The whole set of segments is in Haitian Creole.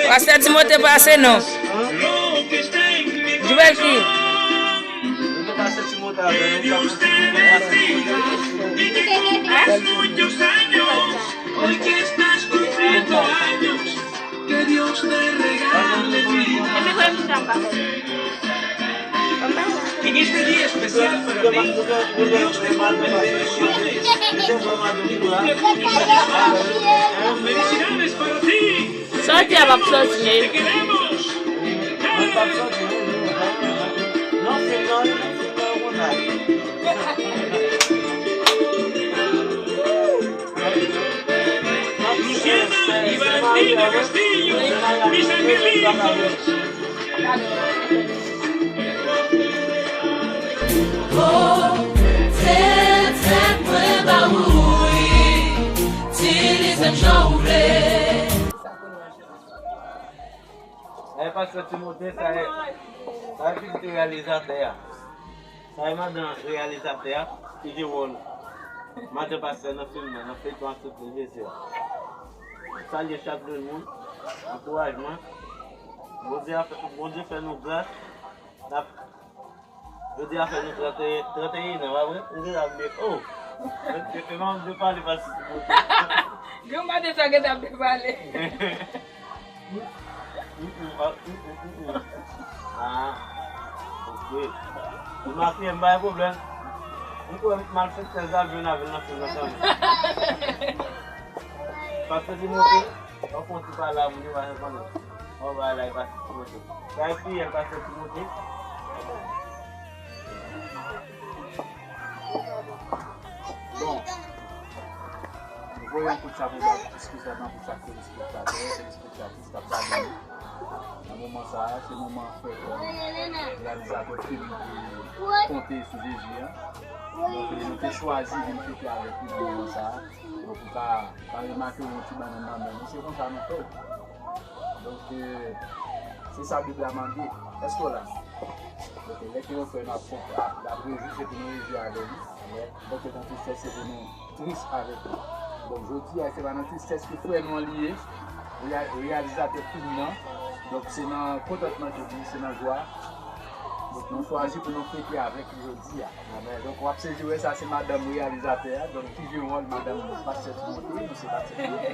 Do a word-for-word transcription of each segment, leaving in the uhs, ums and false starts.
Pastè Timote pase non. Jubelki. En este día especial para ti, Dios te manda bendiciones, que te apoye, que te apoye. Felicidades para ti. Sòti a p ap sòti. Te queremos. Luciana y Valentina Castillo, mis angelitos. Oh, tèt fèt mwen ba ou wi, itilize m jan ou vle. Sa e pastè Timote, sa e, sa e pitit reyalizatè a. Sa e madan reyalizatè a ki jwe wòl madan pastè nan fim nan, nan feyton Aksepte Jezi a. Salye chak grenn moun, ankourajman. Bondye a fè, Bondye fè nou gras. N ap, jodi a fè nou trant, trant e en an, pa vre? M gentan bliye. Oh! E, e, e pa m de pale pastè Timote. Granma deja gentan ap depale. Mm, mm, ah, mm, mm, mm, mm. Ah, ok. Ou makye m, pa gen pwoblèm. M kwè m al fè sèz avyon avè l nan fim nan kanmenm. Pastè Timote, w ap fè yon ti pale a moun yo, pa gen pwoblèm. Yon bagay la, e pastè Timote. Sa e fiyèl pastè Timote. Bon, nou voye yon kout chapo ba, espesyalman pou chak telespektatè, telespektatris k ap gade nou. Nan moman sa a, se moman frè Paul, reyalizatè fim ki Konte sou Jezi a. Donk, nou te chwazi vin fete avèk li nan moman sa a. Donk, ou ka, ou ka remake yon ti bannann nan men nou, se konsa nou fè. Donk, euh, se sa Bib la mande. Èske w la? Donk, lè ke yon frè nou ap konprann, l ap rejwi, se pou nou rejwi avè li. Lè, donk, nan tristès, se pou nou tris avèk li. Donk, jodi a, se pa nan tristès ke frè nou an li ye, reya-, reyalizatè fim nan. Donk, se nan kontantman ke li, se nan jwa. Donk, nou chwazi pou nou fete avèk li jodi a. Amèn. Donk, w ap sezi wè sa, se madanm reyalizatè a. Donk, ki jwe wòl madanm pastè Timote, nou se pastè Timote.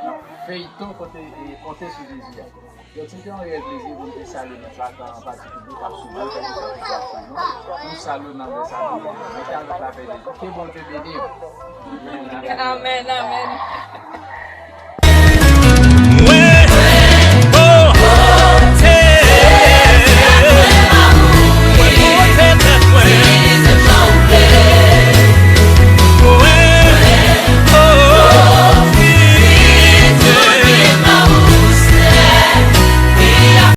Nan feyton Konte, e, Konte sou Jezi a. Donk, se te yon reyèl plezi pou nou te salye nou chak an patikilye k ap swiv nou, kèlkeswa sitiyasyon nou. Nou salye w nan men sa nou ye. Rete avèk lapè de Dye. Ke Bondye beni w. Amèn, amèn.